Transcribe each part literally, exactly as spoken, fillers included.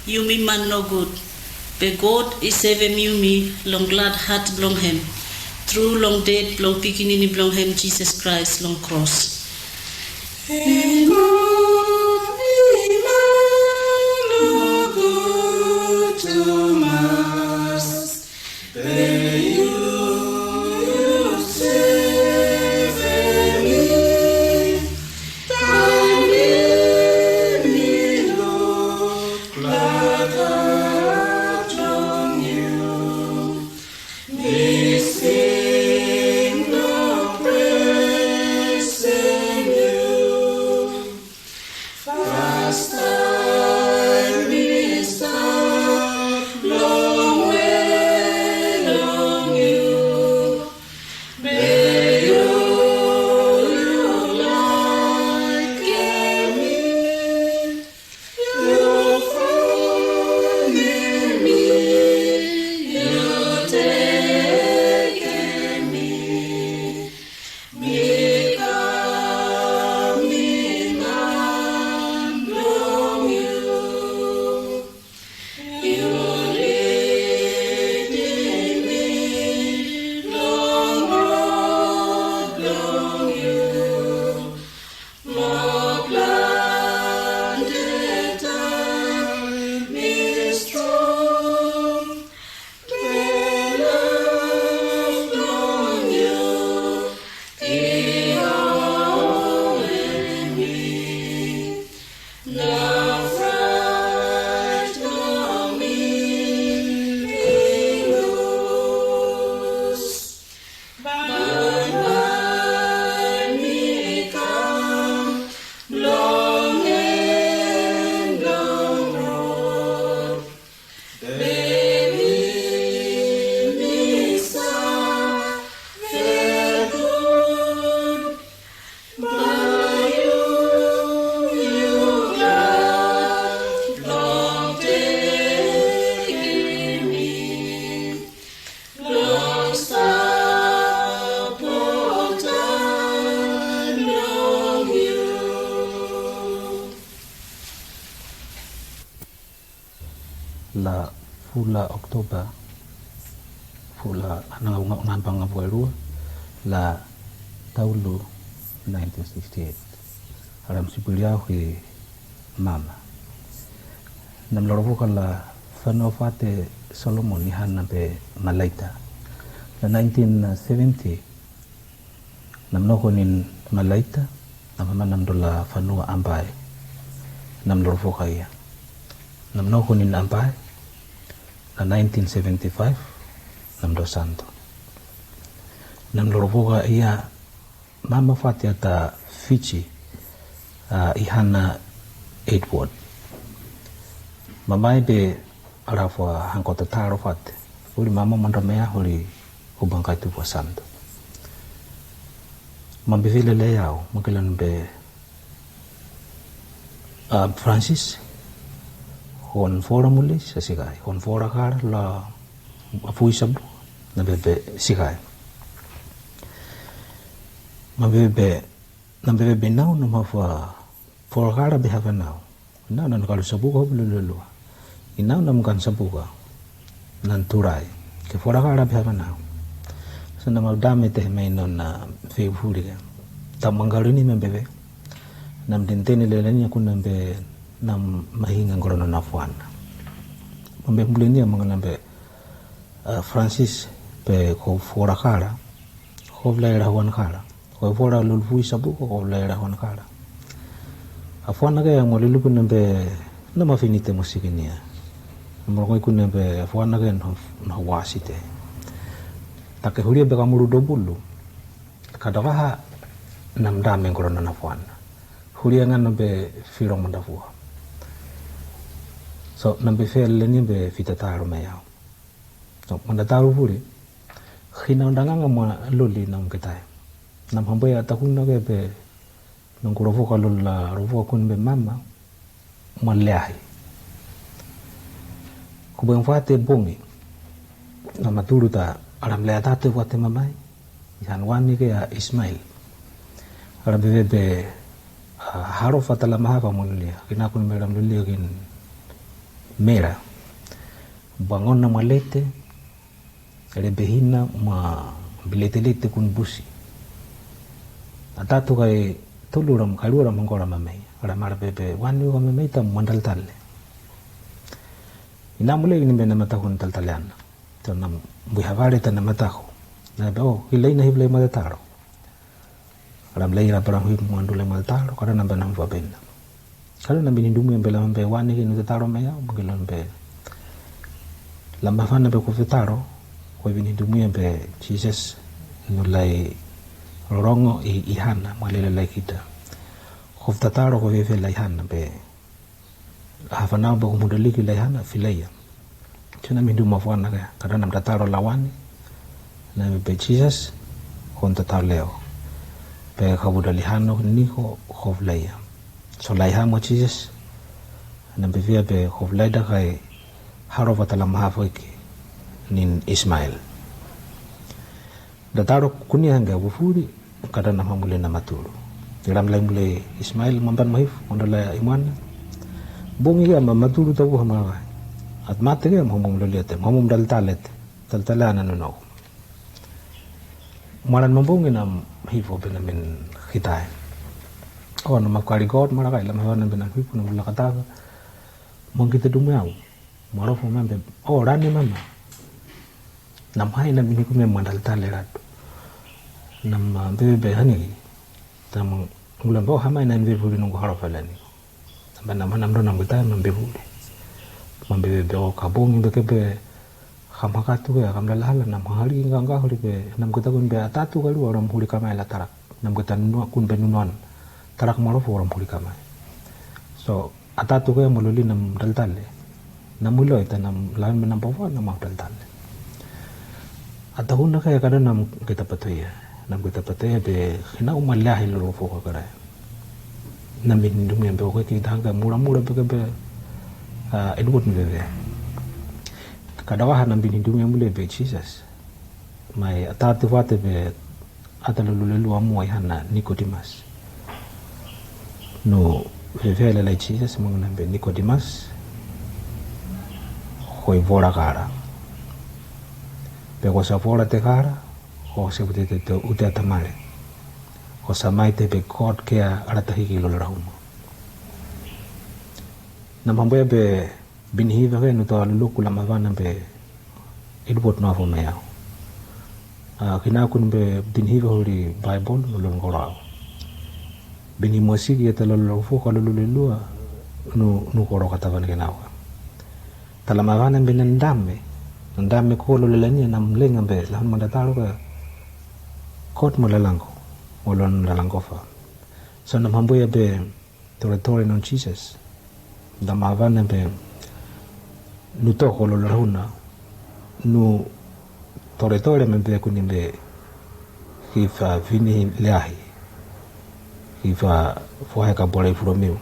Yumi man nogud. Be God i sevem yumi long glad hat blong hem tru long ded blong Pikinini blong hem Jisas Kraes long kros. La fula Oktoba, fula namba nga fua e rua, la taulu nineteen sixty-eight. Aram sipuli au ki mama. Nam lorovoka la fanua fate Solomon i han nambe Malaita. La nineteen seventy, nam noko nin Malaita, nam hama nam dola fanua Ambae. Nam lorovoka ia. Nam noko nin Ambae, la nineteen seventy-five, nam do Santo. Nam lorovoka ia mama fate ata Fiji, a, i hana Edward. Mama i be ala fua hangko tatalo fate. Huli mama mandamea huli hubangkai tu fua Santo. Mambe vile le yau, makilan be a, Francis, hon fora mulis, a sikai, hon fora kara, la, a fui sabu, na bebe sikai. Ma bebe, na bebe nau, na ma fua, fora kara be hava nau. Nau, na kalu sabuka, hop lululua. Inau na mkan sabuka. Nan turai. Ke fora kara be hava nau. So na mau dame te me non na fei furi ke. Ta mangalu ni me bebe. Nam denteni lele ni aku nambe nam mahinga ngoro na fuana. Mambe mule ni manga nambe, a, Francis pe ko fora kara. Ko vla ira huan kara. Ko e fora lulufui sabuka, ko e fora ira huan kara. A fuana ke a mo luluku nambe na ma finite mo sikinia. Mo ko iku nambe a fuana ke no, no wasite. Ta ke huria be ka mulu dobulu. Ka doka ha nam dame ngoro na fuana. Huria nga nambe firo manda fua. So nambe fel ni be fita taro me yau. So manda taro furi. Hina undanganga mo loli nam ketai. Nam hambe a takuna ke be nang ku rovoka lol la rovoka kun be mama. Mo leahi. Ku be fate bongi. Nama turu ta alam lea tate fate mamai. Ihan wami ke a Ismail. Alam bebe be, a, haro fata la maha fa mo lulia. Kina kun be alam lulia kin Mera, bangona malete, rebehina ma biletelete kun busi. Atatu kai tolu ra, kai rua ra mangora mamei. Ra mara bebe wani ka mamei ta mantaltale. Ina mule ini be na matako na taltale ana. Ta na bui havare ta na matako. Na be o, ki lai na hivlai matataro. Ram lai ra param hip muan dule matataro, kada na be na hip abena. Kada na bin hindumi be la be wani ki nu tataro me ya, mungkin la be. La mafana be ko fetaro, ko bin hindumi be Jesus, nu lai rorongo i, i hana, ma lele lai kita. Ko fetataro ko fefe lai hana be. Hafa nao be ko muda liki lai hana, filaia. Tena mi duma fuana ke, kada nam tataro lawani. Na mi be Jesus, kon tataro leo. Be kabuda lihano niko, ko filaia. So lai hamo Jesus, na be via be ko filaida kai haro vata la mahafoiki, nin Ismael. Tataro kuni hange wufuri, kada na mamule na maturu. Iram lai mule Ismael, mamban mahif, ondo lai imwana. Bongi ke ma maturu tabu hama. At mate ke ma mamule liate, ma mamule taltalete. Taltale ana nunau. Maran mambongi na hifo be na min hitai. O na mafkari God, mara kai, la mahawana be na hifo na mula kataka. Mangi te dumu yau. Marofo mamba, o rani mamba. Nam hai nam ini kume mandal tale ratu. Nam bebe be hani. Tam ngulam be o hamai nam bebe huri nunggu haro falani. Nam nam nam do nam gita nam bebe huri. Mam bebe be o kabongi be kebe. Kam hakatu ke kam lalahala nam hali nganga huri be nam gita kun be atatu kalu oram huri kamai la tarak. Nam gita nunua kun be nunuan. Tarak marofo oram huri kamai. So Atatu ke mololi nam taltale. Nam ulo ita nam lain me nam bawa nam au taltale. Atahuna ke kada nam kita patoya. Nam kita patoya be hina uma lahi lolo foka kada. Nam bin hindumi be oke kita hangka mura mura be ke be. Edward ni bebe. Kada waha nam bin hindumi mule be Jesus. Mai atatu vate be Ata lulululu amu ai hana Nikodimas. Nu vevele lai Jesus mangana be Nikodimas. Hoi vora kara. Be ko sa vora te kara, ko se vute te ute atamale. Ko sa mai te be God ke a arata hiki lolo rahuma. Na mamboya be Binihi vake nu toa luluku la mavana be Edward no afo mai au. A kina kun be binihi vake huri Baibol no lon koro au. Binihi mosiki e te lolo fuka lulu lelua nu nu koro katavan ke nau. Ta la mavana be nan dame nan dame ko lolo lenia nam lenga be la han manda taro ke kot mo lalango mo lon lalango fa. So nam hambuya be Toretore non Jisas. Da mavana be nu toko lo larahuna nu toretore me be kuni be ki fa vini leahi ki fa fohe ka bore i furomiu.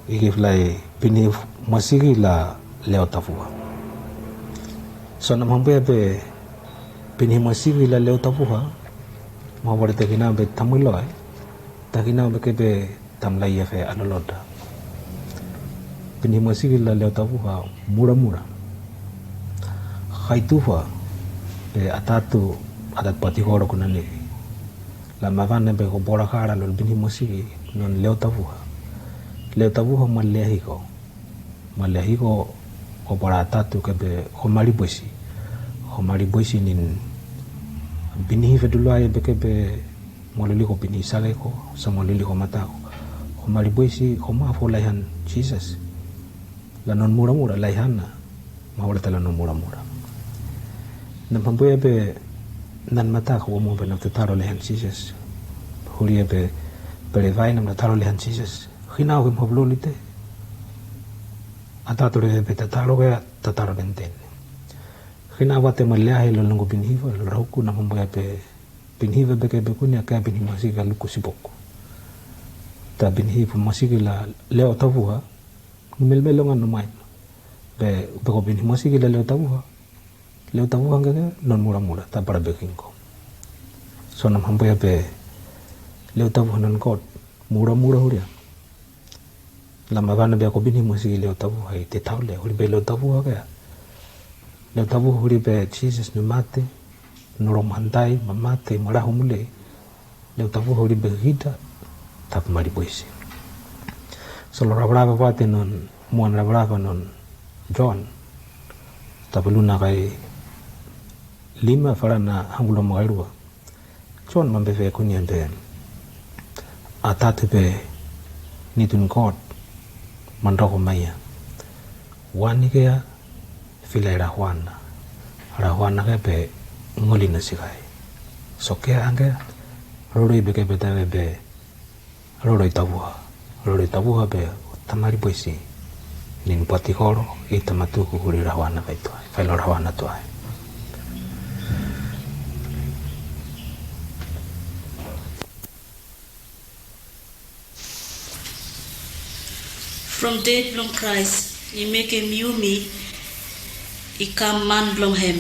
I ki flai vini masiki la leo tafua. So na mambea be vini masiki la leo tafua. Mavore te kina be tamuiloe. Takinau be kebe tamlai ia fe aloloda. Pini masiki la leo tavuha muramura. Hai tufa be atatu atat patikoro kuna niki. La mavana be ko bora kara lol bini masiki non leo tavuha. Leo tavuha ma lea hiko. Male hiko ko bara tatu kebe ko mari boisi. Ko mari boisi nin binihi fedulua ia be kebe mololi ko binihi sake ko sa mololi ko matako. Ko mari boisi ko ma fo laihan Jisas. La non muramura laihan na ma hola tala non muramura. Nam hambuya be nan matako mo be nam tataro laihan Jisas. Huria be bere vai nam tataro laihan Jisas. Hinau ke mhablolite. Atatore be tataro ke tataro benten. Kina vate ma leahi lo longo binhiva lo rahuku na mamboya be binhiva be ke be kuni ake binhi masiki ka luku siboko. Ta binhiva masiki la leo tavuha ni melmel longan no main. Be be ko binhi masiki la leo tavuha. Leo tavuha ngeke non muramura ta bara be kingko. So nam hamboya be leo tavuha non God muramura huria. Lama vane be a kobini mo si leo tavu hai te taule hori be leo tavu hake. Leo tavu hori be Jisas mi mate, no rom handai ma mate ma lahu mule. Leo tavu hori be hida tap mari boisi. So lo ravarava vate non muan ravarava non Jon tapu luna kai lima fara na hangula mo kai rua. Jon mambevekun ia be a tatu be nitun God mandoko maia. Wan i kea filai rahuana. Rahuana ke be ngoli na sikai. So kea ange roroi be ke be tave be roroi tavua. Roroi tavua be tamari boisi. Nin patikoro i tamatuku huri rahuana kai tuai kai lo rahuana tuai. From ded blong Kraes i mekem yumi i kam man blong hem.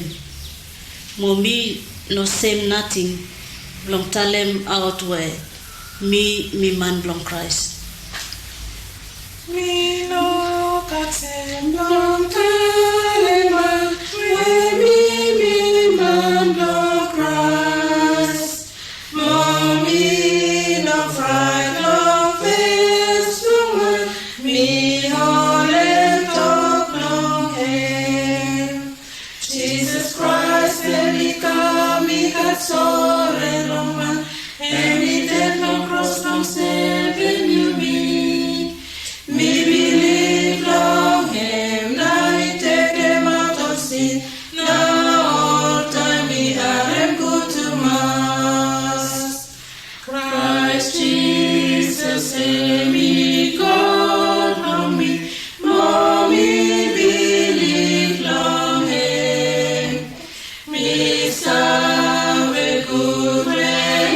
Mo mi no sem nating blong talem aot we mi mi man blong Kraes. Mi no gat sem blong talem aot we mi mi man blong Kraes. Mo mi no fraet long fes blong man, mi holem tok blong hem. Jisas Kraes hem i kam i gat sore long man, hem i ded long kros blong sevem yumi. Mi bilif long hem nao i tekemaot ol sin, nao oltaem mi harem gud tumas. Kraes Jisas hem i God blong mi, mo mi bilif long hem. Mi save gud we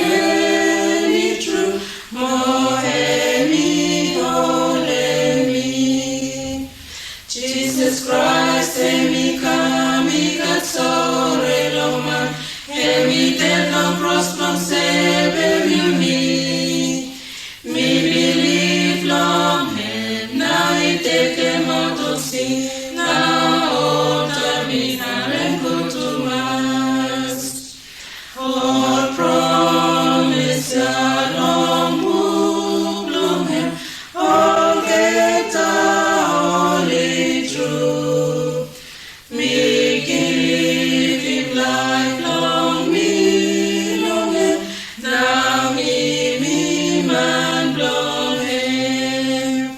hem i tru, mo hem i holem mi. Jisas Kraes hem i kam i gat sore long man, hem i ded long kros blong sevem yumi. Mi bilif long hem nao i tekemaot ol sin, nao oltaem mi harem gud tumas. Ol promes ya long buk blong hem, olgeta oli tru. Mi givim laef blong mi long hem, nao mi mi man blong hem.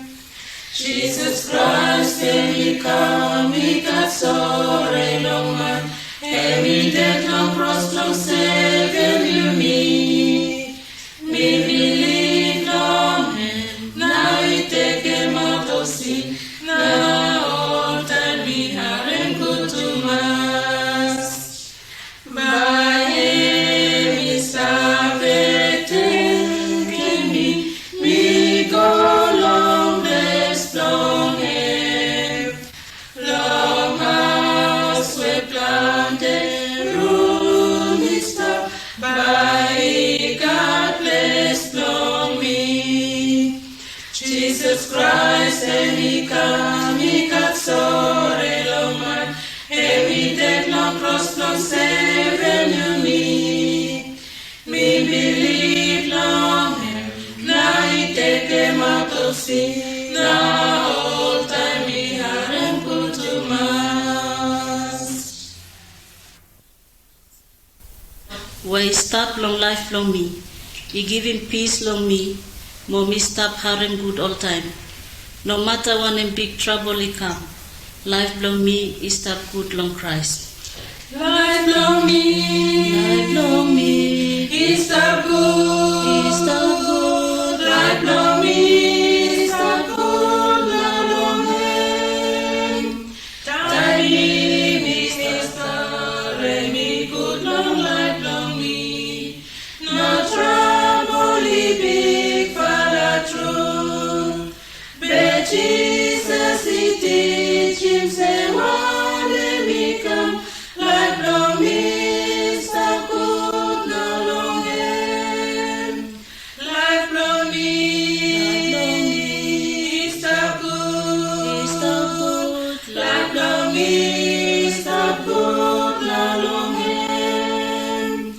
Jisas Kraes hem i kam i gat sore long man, hem i ded long kros blong sevem yumi. Mi bilif long hem nao i tekemaot ol sin, nao oltaem mi harem gud tumas. Bae hem i save tekem mi, mi go long ples blong hem. Long haos we plante rum i stap, bae i gat ples blong mi. Jisas Kraes hem i kam i gat sore long man, hem i ded long kros blong sevem yumi. Mi bilif long hem, nao i tekemaot ol sin, nao oltaem mi harem gud tumas. We i stap long laef blong mi, i givim pis long mi, mo mi stap harem gud oltaem. Nomata wanem big trabol i kam, laef blong mi i stap gud long Kraes. Laef blong mi, laef blong mi i stap gud, i stap gud. Laef blong mi i stap gud nao long hem. Taem mi mi stap harem i gud long laef blong mi. No trabol i bigfala tru. Be Jisas i tijim se wanem i kam, laef blong mi i stap gud nao long hem. Laef blong mi I stap gud na long hem.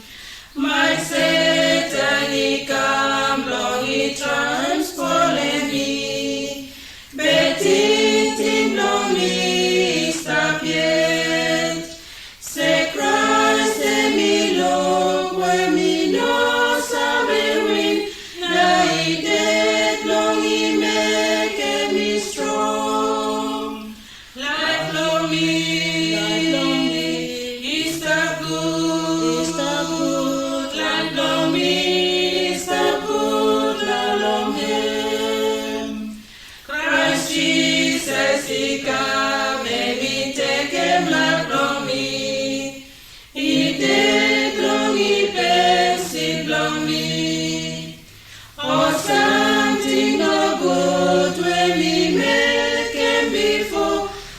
Maet Setan i kam blong i traem spolem mi. Be tingting blong mi i stap yet. Se Kraes hemi luk we mi no save win, na i ded blong i mekem mi strong. Laef blong mi, laef blong mi i stap gud, i stap gud. Laef blong mi i stap gud na long hem. Kraes Jisas i kam, hemi tekem laef blong mi. I ded blong i pem sin blong mi. Ol samting nogud we mi mekem bifo,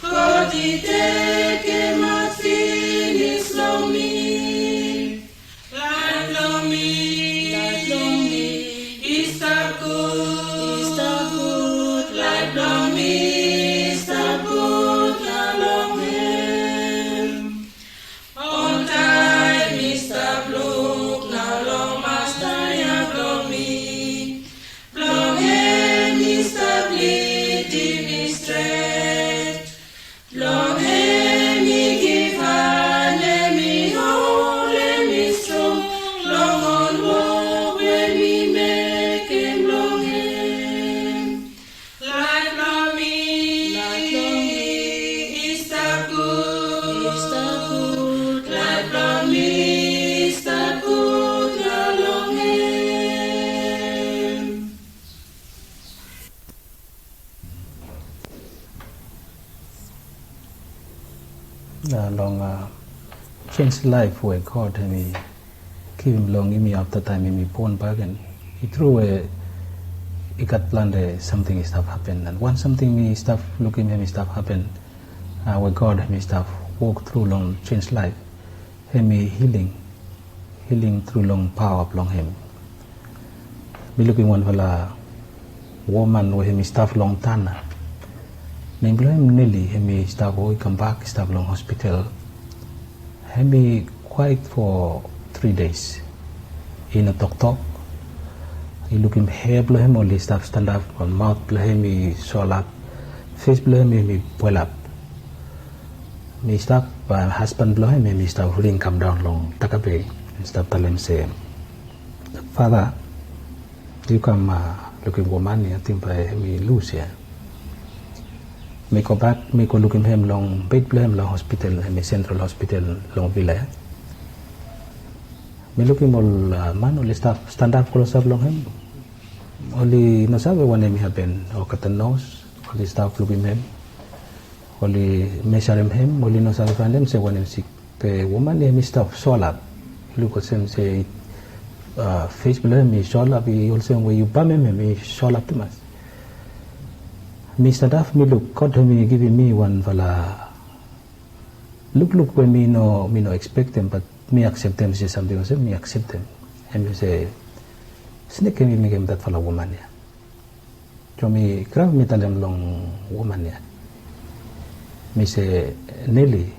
God i tekemaot finis long mi. Laef blong mi, laef blong mi i stap gud, i stap gud. Laef blong mi i stap gud na long hem. Oltaem mi stap luk na long Masta ya blong mi. Blong hem i stap lidim mi stret. Blong hem i givhan, hem i holem mi strong long ol wok we mi mekem blong hem. Laef blong mi, laef blong mi i stap gud, i stap gud. Laef blong mi i stap gud na long hem. Na long, a, jenis laef we God hemi givim long yumi afta taem yumi bon bakegen. I tru we i gat plante samting i stap hapen, and wan samting mi stap lukim hemi stap hapen, a, we God hemi stap wok tru long jenis laef, hemi hiling, hiling tru long paoa blong hem. Mi lukim wanfala woman we hemi stap long Tanna. Nem blong hem Neli, hemi stap, o, i kambak i stap long hospital. Hemi kwaet fo tri dei. I no toktok. I lukim hea blong hem oli stap stanap, maot blong hem i solap, fes blong hem hemi pwelap. Mi stap, a, hasban blong hem hemi stap ring kamdaon long dakabe, hemi stap talem se, "Fada, yu kam, a, lukim woman ya, ating bae hemi lus ya." Mi gobak, mi go lukim hem long bed blong hem long hospital, hemi Central Hospital long vila ya. Mi lukim ol, a, man oli stap stanap klosap long hem. Oli no save wanem i hapen, olgeta nos oli stap lukim hem. Oli mesarem hem, oli no save faenem se wanem sik. Be woman ya hemi stap solap. Luk olsem se, a, fes blong hem i solap, i olsem we yu bamem hem, i solap tumas. Mi stanap, mi luk, God hemi givim mi wanfala lukluk we mi no, mi no ekspektem, bat mi akseptem se samting olsem, mi akseptem. Hemi se, snek hemi mekem datfala woman ya. So mi grav, mi talem long woman ya. Mi se, "Neli,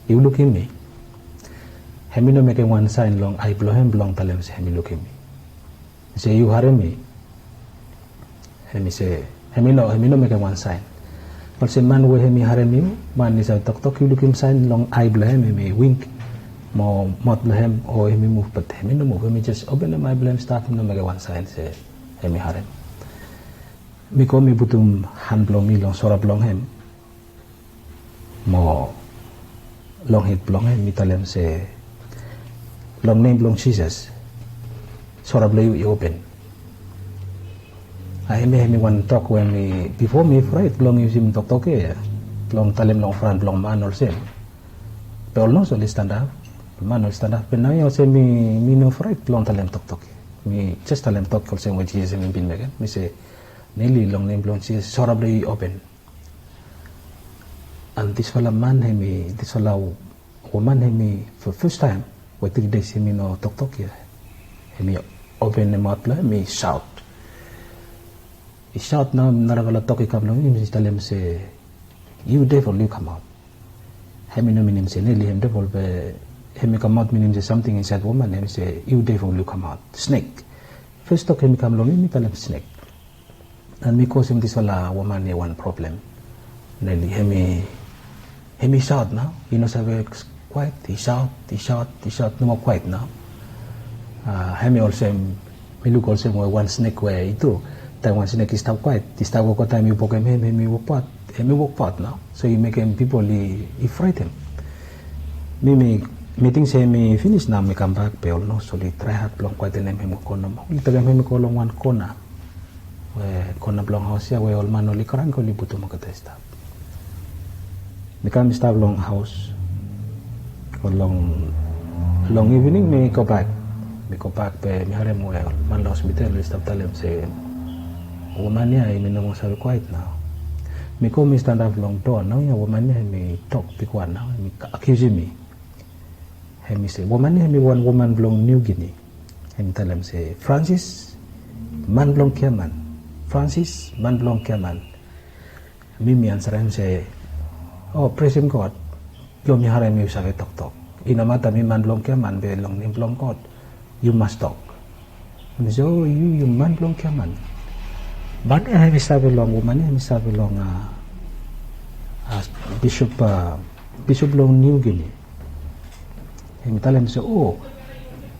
yu lukim mi?" Hemi no mekem wan saen long ae blong hem blong talem se hemi lukim mi. Mi se, "Yu harem mi?" Hemi se, hemi no, hemi no mekem wan saen. Olsem man we hemi harem yu, man i save toktok, yu lukim saen long ae blong hem, hemi wink mo maot blong hem, o hemi muv, bat hemi no muv, hemi jes openem ae blong hem stap, hemi no mekem wan saen se hemi harem. Mi go, mi putum han blong mi long sora blong hem. Mo long hed blong hem mi talem se, "Long nem blong Jisas, sora blong yu i open." A, hemia hemi wan tok we mi, bifo mi fraet blong yusum toktok ia, blong talem long fran blong man olsem. Be ol nos oli stanap, man oli stanap. Be naoia olsem mi, mi no fraet blong talem toktok ia. Mi jes talem tok olsem we Jisas hemi bin mekem. Mi se, "Neli, long nem blong Jisas, sora blong yu i open." An disfala man hemi, disfala woman hemi, fo fes taem we tri dei hemi no toktok ia, hemi openem maot blong hem, hemi saot. I saot nao, narafala tok i kam long hem, i talem se, "You devil, you come out." Hemi no minim se neli hem devil be hemi kamaot minim se samting insaed woman, hemi se, "You devil, you come out." Snek. Fes tok hemi kam long mi, mi talem snek. An mi kosem disfala woman ia wan problem. Neli hemi, hemi saot nao. I no save kwaet, i saot, i saot, i saot, no moa kwaet nao. A, hemi olsem, mi luk olsem we wan snek we i tru. Taem wan snek i stap kwaet, i stap wok, taem yu pokem hem, hemi wokbaot, hemi wokbaot nao. So i mekem pipol i, i fraeten. Mi, mi, mi ting se hemi finis nao, mi kambak be ol nos oli trae had blong kwaetenem hem go nomo. Oli tekem hem go long wan kona. We kona blong haos ia we ol man oli kranki oli putum olgeta i stap. Mi kam mi stap long haos. Long, long evening mi gobak. Mi gobak be mi harem we ol man long hospital oli stap talem se woman ia hemi no moa save kwaet nao. Mi go mi stanap long doa nao ia woman ia hemi tok bigwan nao, hemi akiusim mi. Hemi se, woman ia hemi wan woman blong New Guinea. Hemi talem se, "Francis, man blong giaman. Francis, man blong giaman." Mi, mi ansarem se, "O, presem God. Yu mi harem yu save toktok. I no mata mi man blong giaman be long nem blong God yu mas tok." Mi se, "O, yu, yu man blong giaman." Man ia hemi save long, woman ia hemi save long, a, a, bisop, a, bisop long New Guinea. Hemi talem se, "O,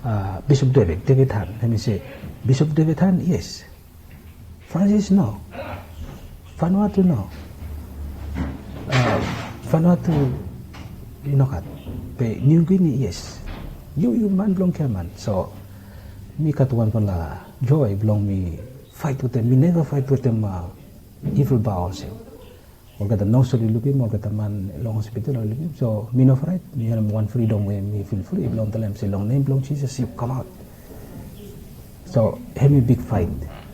a, Bisop David, David Han." Hemi se, "Bisop David Han, yes. Francis, no. Vanuatu, no. A, Vanuatu i nogat. Be New Guinea, yes. Yu, yu man blong giaman." So mi gat wanfala joe blong mi faet wetem, mi neva faet wetem, a, evil paoa olsem. Olgeta nos oli lukim, olgeta man long hospital oli lukim. So mi no fraet, mi harem wan fridom we mi fil fri blong talem se long nem blong Jisas yu kamaot. So hemi bigfaet.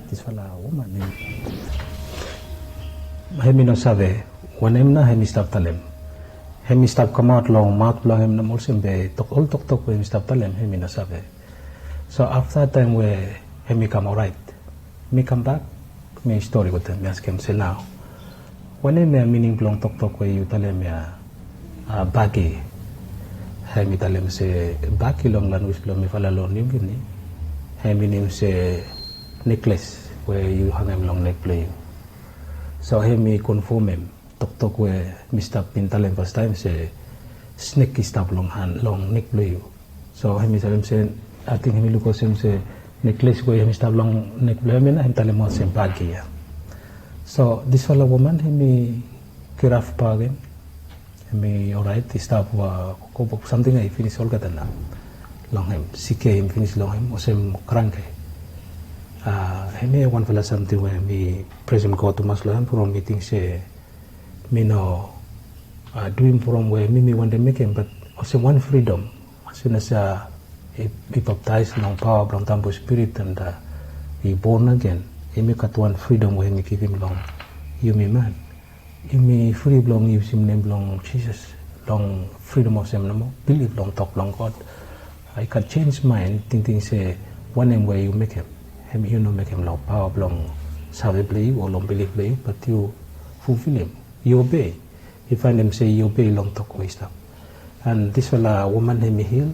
Disfala woman hemi, hemi no save wanem nao hemi stap talem. Hemi stap kamaot long maot blong hem nao olsem be tok, ol toktok we hemi stap talem hemi no save. So afta taem we hemi kam oraet, mi kambak, mi stori wetem, mi askem se, "Nao, wanem ia mining blong toktok we yu talem ia, a, bagi?" Hemi talem se bagi long lanwis blong mifala long New Guinea hemi minim se nekles we yu hangem long nek blong yu. So hemi konfamem toktok we mi stap bin talem fastaem se snek i stap long han, long nek blong yu. So hemi talem se, ating hemi luk olsem se nekles we hemi stap long nek blong hem ia nao hemi talem olsem bagi ia. So disfala woman hemi kirap bakegen. Hemi oraet, i stap, a, go, go, samting ia i finis olgeta nao long hem. Sik ia i finis long hem olsem kranke. A, hemia wanfala samting we mi presem God tumas long hem from mi ting se mi no, a, duim from we mi, mi wantem mekem, bat olsem wan fridom. As soon as, a, i, i baptaes long paoa blong Tambu Spirit and, a, i bon agen, hemi gat wan fridom we hemi givim long yumi man. Yumi fri blong yusum nem blong Jisas long fridom olsem nomo, bilif long tok blong God. I gat jenis maen tingting se wanem we yu mekem, hem yu no mekem long paoa blong save blong yu o long bilif blong yu, bat yu fulfilim, yu obei. Yu faenem se yu obei long tok we i stap. An disfala woman hemi hil,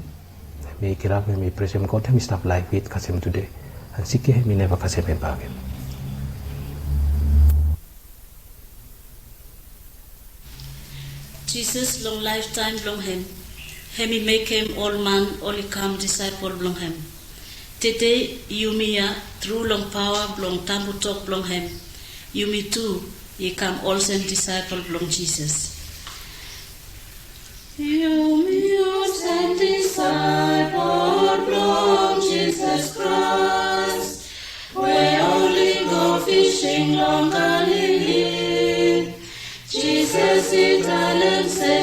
hemi kirap, hemi presem God, hemi stap laef wit kasem tude. An sik ia hemi neva kasem hem bakegen. Jisas long laeftaem blong hem, hemi mekem ol man oli kam disaepol blong hem. Tede yumi ia, tru long paoa blong tambu tok blong hem, yumi tu i kam olsem disaepol blong Jisas. Yumi olsem disaepol blong Jisas Kraes, we oli go fising long Galili. Jisas i talem se,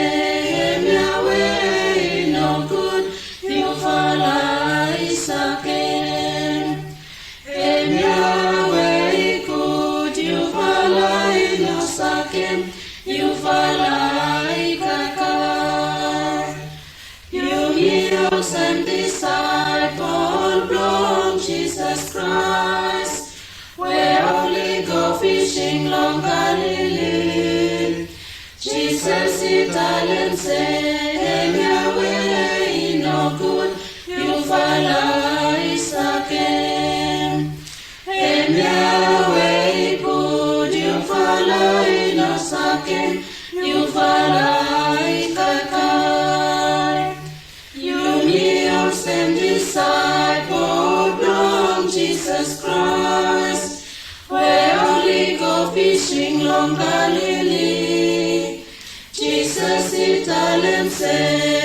hemia we i nogud yufala i sakem. Hemia we i gud yufala i no sakem, yufala i kaka. Yumi olsem disaepol blong Jisas Kraes, we oli go fising long Galili. Jisas i talem se hemia we i nogud yufala i sakem. Hemia we i gud yufala i no sakem, yufala i kaikai. Yumi olsem disaepol blong Jisas Kraes we oli go fising long Galili. Jisas i talem se